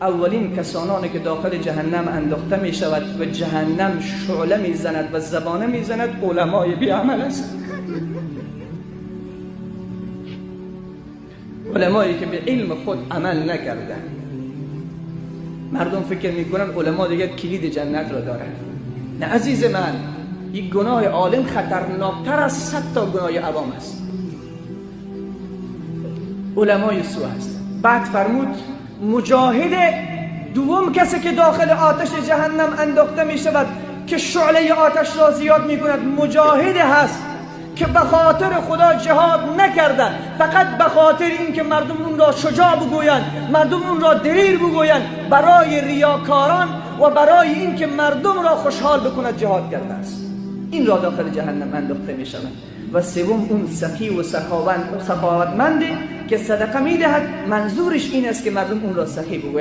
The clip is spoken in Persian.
اولین کسانانی که داخل جهنم انداخته می شود و جهنم شعله می زند و زبانه می زند علمای بی عمل است. علمایی که به علم خود عمل نکردن. مردم فکر میکنن علما دیگه کلید جنت را دارن. نه عزیز من، یک گناه عالم خطرناکتر از 100 تا گناه عوام است. علمای سو هست. بعد فرمود مجاهد دوم کسی که داخل آتش جهنم انداخته می شود که شعله آتش را زیاد می کند، مجاهد هست که به خاطر خدا جهاد نکرده، فقط به خاطر اینکه مردم اون را شجاع بگویند، مردم اون را دلیر بگویند، برای ریاکاران و برای اینکه مردم را خوشحال بکند جهاد کرده است. این را داخل جهنم انداخته می شود. و سوم اون سخی و سخاوتمنده که صدقه می دهد، منظورش این است که مردم اون را سخی بگویند.